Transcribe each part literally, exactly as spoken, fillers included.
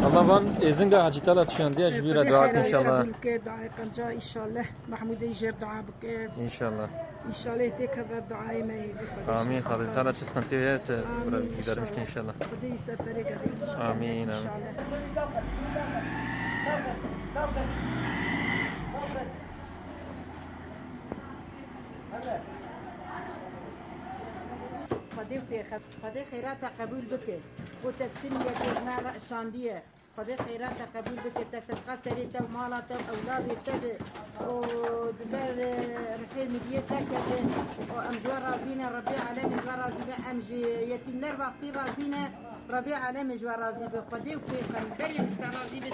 Allah van êzinga Hecî Talat şandiye ji vî re dua bike înşallah. Qebûl ke duayê qenca înşallah. Mahmûdê jêr dua bike. Înşallah. Înşallah têke ber duayê me hêvî Xwedê. Amîn. Xwedê Teala çi sıkıntı heye se gidermiş ki înşallah. Xwedê wî ser serê gavê kişkê. Amîn, amîn. Înşallah. Xwedê pêxe-, Xwedê xêra te qebûl bike. Ku te çi niyetê me re şandiye. Xwedê xêra te qebûl bike, te sedqa serê te û mala te û ewladê te be û di ber, e, rihê miriyê te keve û em ji we razî ne, Rebbê Alemê ji we razî be, em ji yetîmler vaqfî razî ne, Rebbê Alemê ji we razî be, Xwedê û pêxemberê ji te razî be.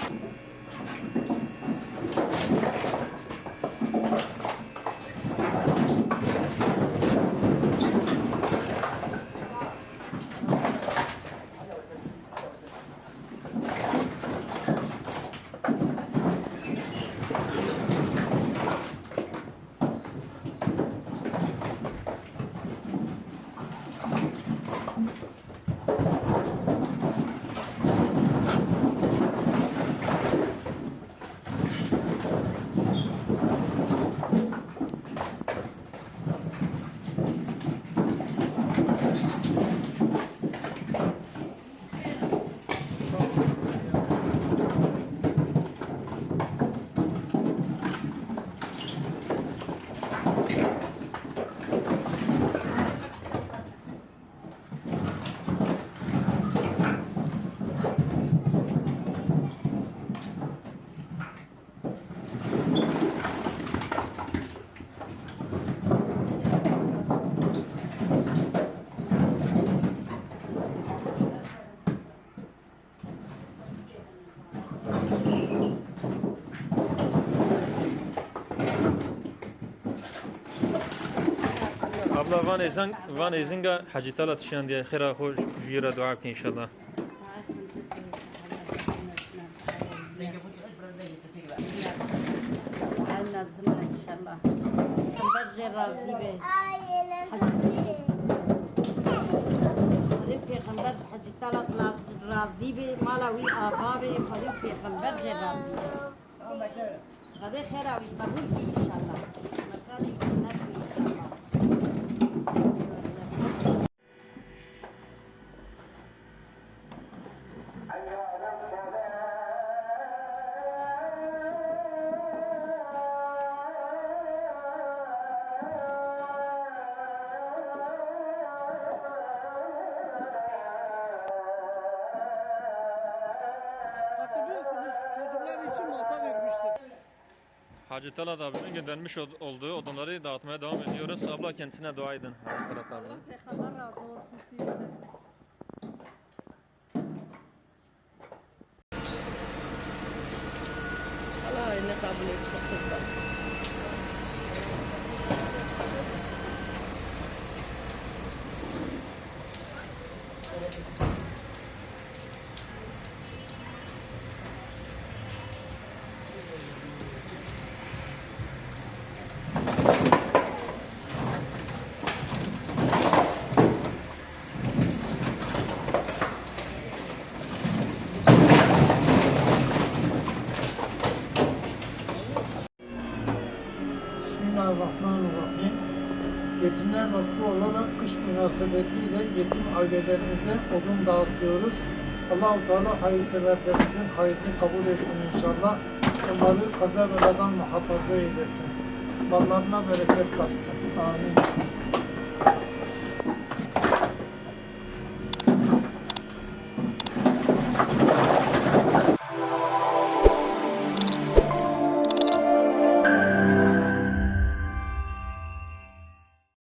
Abla, van êzing-, van êzinga Hecî Talat şandiye, xêra xwe ji wî re dua bike înşallah. Ay, mezin e, înşallah. Pêxember jê razî be. Hecî. Xwedê pêxember Hecî Talat razî be, mala wî ava be, Xwedê pêxember jê razî be. Xwedê xêra wî qebûl kî înşallah. Mekanê cennet wî înşallah. Hatırlıyorsunuz, çocuklar için masa vermiştik. Hacı Talat abinin göndermiş ol-, olduğu odunları dağıtmaya devam ediyoruz. Abla, kendisine dua edin Hacı Talat abi. Allah peygamber razı olsun sizden. Allah yine kabul etsin kurban. Bismillahirrahmanirrahim. Yetimler Vakfı olarak kış münasebetiyle yetim ailelerimize odun dağıtıyoruz. Allahu Teala hayırseverlerimizin hayrını kabul etsin inşallah. Onları kaza beladan muhafaza eylesin. Mallarına bereket katsın. Amin.